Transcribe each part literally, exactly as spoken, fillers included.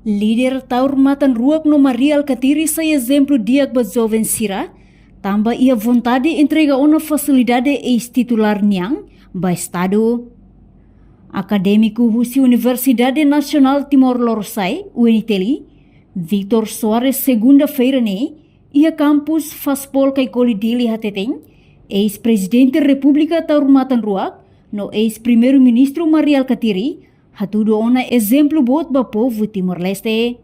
Líder Taur Matan Ruak no Mari Alkatiri sai ezemplu di'ak ba joven sira, tanba iha vontade entrega ona fasilidade eis-titulár nian ba Estadu. Akadémiku husi Universidade Nasionál Timor Lorosa'e, U N T L, Victor Soares, segunda-feira ne'e, iha kampus Faspol Caicoli Dili hateten, eis-Prezidente Repúblika Taur Matan Ruak no eis-Primeiru-Ministru Mari Alkatiri hatudu ona ezemplu boot ba povu Timor-Leste.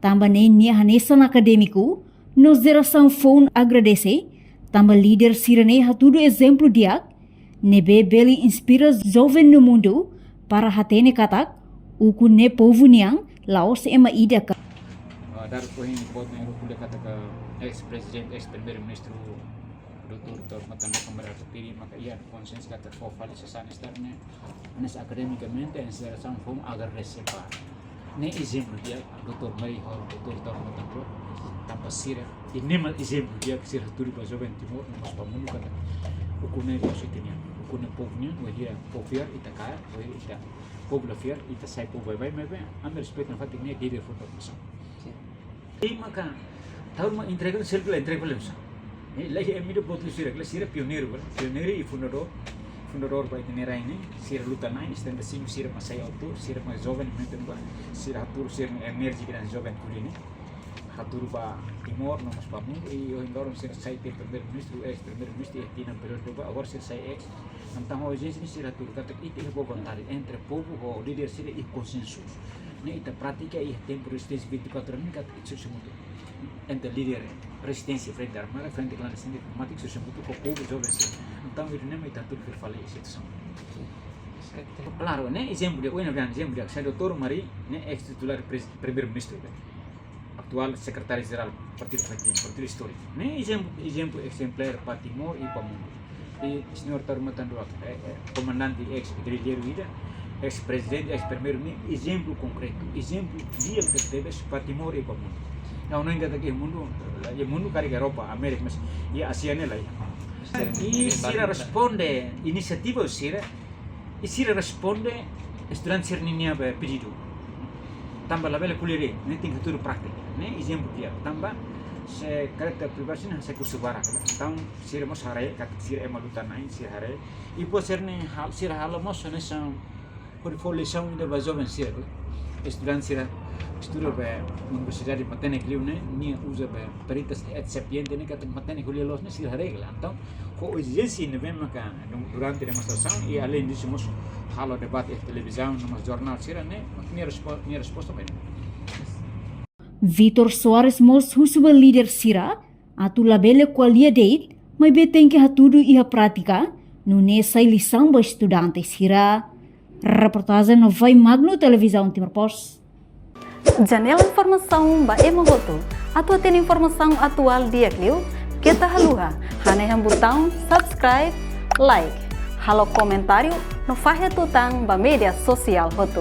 Tanba ne'e nia hanesan akadémiku no jerasaun foun agradese, tanba líder sira-ne'e hatudu ezemplu di'ak, ne'ebé bele inspira joven no mundu para hatene katak ukun ne'e povu nian, la'ós ema ida ka. Ah, dada foin boot ne'e ha'u ko'alia katak eis-prezidente, eis-primeiru-ministru, doutór Taur Matan Ruak no Mari Alkatiri, maka iha konsensu katak fó fali sasán estar ne'e, hanesan akademikamente, hanesan jerasaun foun agradese ba. Ne'e ezemplu di'ak, doutór Mari ho doutór Taur Matan Ruak, tanba sira, i ne'e mak ezemplu di'ak sira hatudu ba joven Timor, no mós ba mundu katak ukun ne'e la'ós ita-nian, ukun ne'e povu nian, wainhira povu fiar, ita kaer, wainhira ita, povu la fiar, ita sai povu baibain, maibé ami respeita nafatin ne'e líder fundadór nasaun. Sin. I maka, Taur mak entrega, seluk la entrega fali oinsá. Eh, laiha ema ida boot liu sira, sira pioneiru, bele. Pioneiru i fundadór, fundadór ba ita-nia rain ne'e, sira luta-na'in, setenta e cinco sira mak sai autór, sira mak joven, meten ba, sira hatudu sira-nia energia ke joven ko'alia ne'e. Hatudu ba Timor, no mós ba mundu, i ohin loron sira sai tiha primeiru-ministru, eis-primeiru-ministru, i tinan períodu ba, agora sira sai eis. Entaun, urjénsia ne'e sira hatudu katak ita iha boa vontade entre povu ho líder sira iha konsensu. Ne'e ita pratika iha tempu rezisténsia vinte e quatro ne'e katak ita sosa hamutuk. Entre líder rezisténsia, frente armada, frente klandestina, diplomátika, sosa hamutuk ho povu joven sira. Entaun, ida-ne'e mak ita hatudu fila fali situasaun. Klaru, ne'e ezemplu di'ak, ohin ne'e ezemplu di'ak, sai doutór Mari, ne'e eis-titulár prez-, primeiru-ministru, ne'e atuál sekretáriu-jerál Partidu Fatin, partidu istóriku. Ne'e ezemplu, ezemplu ezemplár ba Timor i ba mundu. I señór Taur Matan Ruak, eh, eh, komandante eis-gerrilleiru ida, eis-prezidente, eis-primeiru, ne'e ezemplu konkretu, ezemplu di'ak tebes ba Timor i ba mundu. Ha'u hanoin katak iha mundu, iha mundu karik Europa, Amérika, mas iha Ázia ne'e lae. I sira responde inisiativa sira, i sira responde estudante sira-ninia be pedidu. Tanba labele ko'alia de'it, ne'e tenke hatudu prátika. Ne'e ezemplu di'ak. Tanba se karáter privadu sira-ne'e sai kustu barak. Entaun sira mós haree, katak sira ema luta-na'in, sira haree. I depois sira-ne'e hal-, sira halo mós hanesan hodi fó lisaun ida ba joven sira, estudante sira estuda ba universidade matenek liu ne'e, nia uza ba peritas et sapiente ne'e katak matenek ko'alia loos ne'e sira haree hela. Entaun, ho ezijénsia ne'ebé maka durante demonstrasaun i além disso mós halo debate iha televizaun, no mós jornál sira-ne'e, nia respo-, nia resposta ba ne'e. Victor Soares mós husu ba líder sira atu labele ko'alia de'it, maibé tenke hatudu iha prátika, nune'e sai lisaun ba estudante sira. Reportajen Novai Magno, Televizaun Timor Post. Janela informasaun ba ema hotu. Atu hatene informasaun atuál di'ak liu, keta haluha hanehan butaun subscribe, like, halo komentáriu no fahe tutan ba média sosiál hotu.